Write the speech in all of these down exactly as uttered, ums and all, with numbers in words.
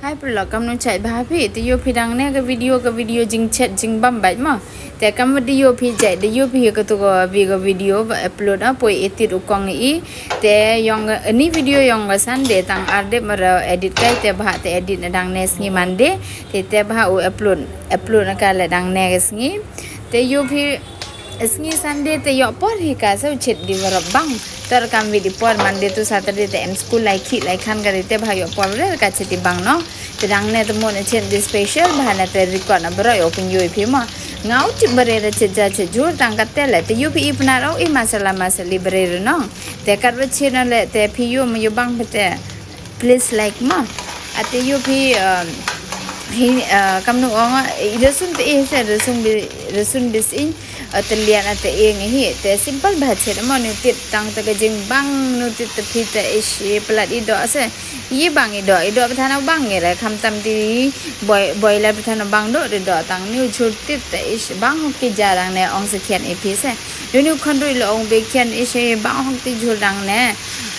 Hi paralok, kamnu chait bha phi? Te yoo phi dang ne ka video, ka video jingchet jingbam bait mo. Te kam wa da yoo phi chait, da yoo phi katu ka bi ka video wa upload a poi e tit u kong i. Te yong, eh, ni video yong ka Sunday, tang ar dep mara edit kai, te bha te edit na dang ne sngi Monday. Te, te bha u upload, upload na ka le dang ne ka sngi. Te yoo phi sngi Sunday te yoh por hi ka, so chet di warap bang. Tor kam wi di por Monday to Saturday te em school lai khi lai khan ka di, te bha yoh por re ka chet di bang no. Te dang ne te mo na chet di special, bha na te record na bro yoh pun yoo phi mo. Ngau chip bare re chet ja chet jur tang ka te le. Te yoo phi i pnar o i masala masali bare re no. Te kat wa chet na le te phi yoo mo yoo bang pete. Please like mo. Ate yoo phi, um, hi, uh, kamnu ong, uh, i rasun te i se rasun bi, rasun bis in, uh, te lian ate i ngi hi. Te simple bha chet mo, nu tit tang te ka jingbang, nu tit te phi te ish, i palat i doh se. I bang i doh, i doh pathan bang ngi re, khamtam ti boi, boi le pathan bang doh, di doh tang nu jhur tit te ish, bang hok ki ja dang ne ong se khian i phi se. Nu nu khon rui le ong be khian ish, bang hok ti jhur dang ne.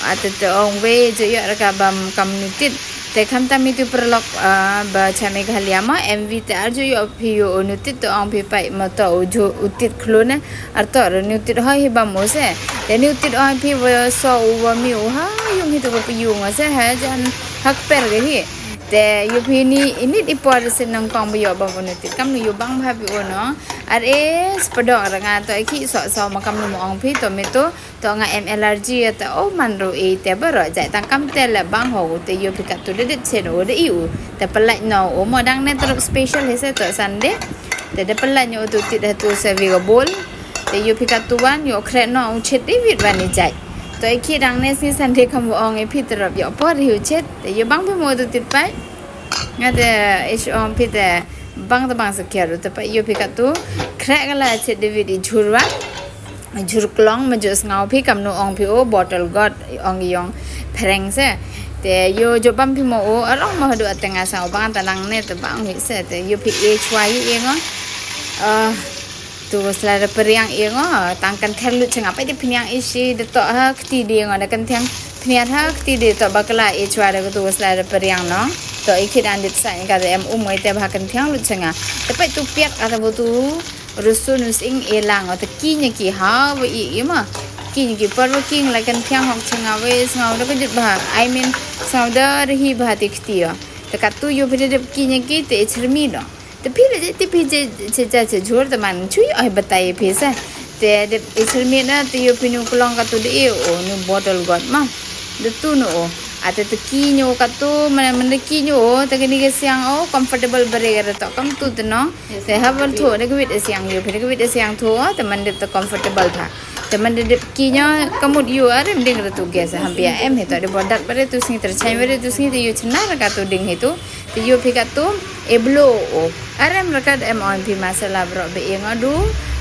Ate te ong we jo yoh ra ka bam kam nu tit. Te khamtam i tu paralok, ah, ba cha Meghalaya mo, M V te ar jo yoh phi yoo o nu tit te ong phi pai mo to u jo u tit khlun ne. Ar to ro nu tit hoi hi bam o se. Te nu tit ong phi wa so u wa mi u ha yung hi to wa phi yung o se ha jan hak per ge hi. Te yoo phi ni init i por se nang kong ba yoh bam o nu tit. Kamnu yoo bang bha phi o no. Ar e spadok ra nga to i khi so so ma kamnu mo ong phi to me to. To nga em allergy ya te o man ru i te baro jai tang kam te le bang ho u te yoo phi katu de dip chen u de i u. Te pelait no u mo dang ne teruk special hi se to Sunday. Te de pelait no u tu tit ha tu se wi ga bol. Te yoo phi katu wan yoo kret no u chet di wit wan i jai. To i khi dang ne si Sunday kam u ong i phi teruk yoh por hi u chet. Te yoo bang phi mo u tu tit pai. Nga te ish ong phi te bang te bang se kiar u te pa yoo phi katu. Khreh ka la chet David i jhur wa. Jhur klong ma jo sngaw phi kamnu ong phi o bottle gourd ong yong phereng se. Te yoo jo bam phi mo o arong mo hadu ate nga sa o bang ta nang ne te bang hi se te yoo phi e chwa i e ngo. Ah, Tu sla da periang i ngo, tang kan theng lut changa pai di piniang i shi da to ha kti di ngo, da kan theng piniang ha kti di to bakla i chwa da tu sla da periang no. To i khit an dit sa ka da em um ngai te ba kan theng lut changa. Te pai tu piak ata bu tu rusun us ing e lang o te ki nya ki ha wa i i ma. Ki nya ki par wa ki la kan theng hok changa we sngaw da ka jut ba. I mean, sngaw da ri hi ba ti kti o. Te ka tu yo phi da dep ki nya ki te i chirmi no. Te phi le je, te phi je, che ja che jhur te man chui oi batai phi se. Te de i chirmi na te yo phi nu klong ka tu de i o nu bottle gourd ma. De tu nu o. Ate te ki nyo ka tu, man, man de ki nyo o, te kini ke siang o, comfortable bare ka to kam tu te no. Te ha bal thu, de kwit e siang yo, phi de kwit e siang thu o, te man de te comfortable tha. Te man de dep ki nyo, ka mut yo, arem ding re tu gas, ham pia em hi to, de bodak bare tu sngi, ter chai bare tu sngi, te yo chna re ka tu ding hi tu. Te yo phi ka tu, e blo o. Arem re ka em on phi masala bro be e ngo du.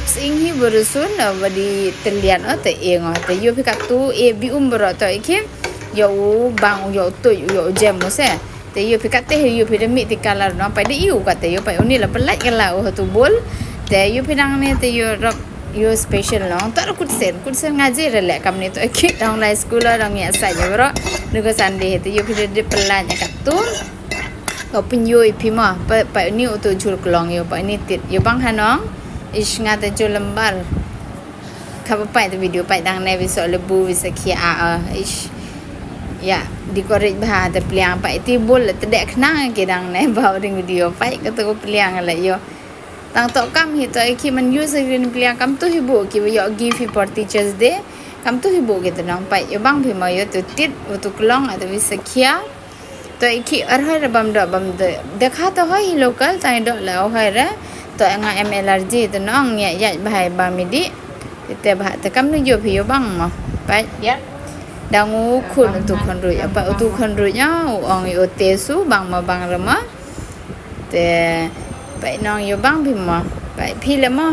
Sing hi bu rusun, o, ba di telian o, te e ngo. Te yo phi ka tu, e bi um bro to i khi. Yo u bang, yo u tui, yo u jem u se. Te yo phi ka te, yo phi de mi ti color no. Pai de yo ka te, yo pai uni la pelait ka la u ha tu bol. Te yo phi dang ne, te yo rok, yo special no. To kut sen, kut sen ngaji re le kam ni to i khi dang lai school dang ya sa ya bro. Nu ka Sunday te yo phi de, de pelait ka tu. Ko pynyoh i phi ma, pa, pa ni u tu jhur klong yo, pa ni tit, yo bang hanong, ish nga te jhur lembar. Ka pa pai te video pai dang ne, wi so le bu, wi sa khia a, a, ish. Ya, di ko rit bha te pliang, pai ti bul, te dek khnang ki dang ne, ba u ding video, pai ka tu ko pliang le yo. Tang to kam hi to, i khi man use green pliang, kam tu hi bu, ki yo give hi for teachers day, kam tu hi bu ki te nong, pai, yo bang phi ma yo tu tit, u tu klong, a tu wi sa khia. To i khi ar hoi re bam do bam de. Dekha to hoi hi local, tai do le o hoi re. To nga em allergy to nong ya ya bhai bam i di. Te bha te kam nu yo phi yo bang mo. Pai. Ya. Dang u khun u tu khon ru ya. Pa u tu khon ru ya, u ong i o te su bang mo bang re mo. Te pai nong yo bang phi mo. Pai phi le mo.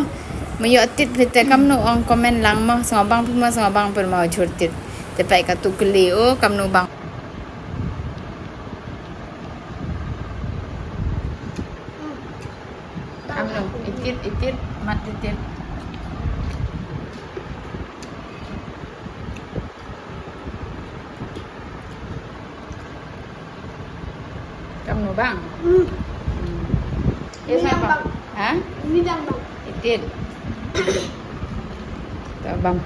Mo yo tit phi te kam nu ong comment lang mo. Sngaw bang phi mo, sngaw bang phi mo jhur tit. Te pai ka tu kli o kam nu bang. Amno, itit, itit, mat itit. Kamnu bang? Hmm. Yes, bang. Ha? Ini bang, bang. Itit. To bang.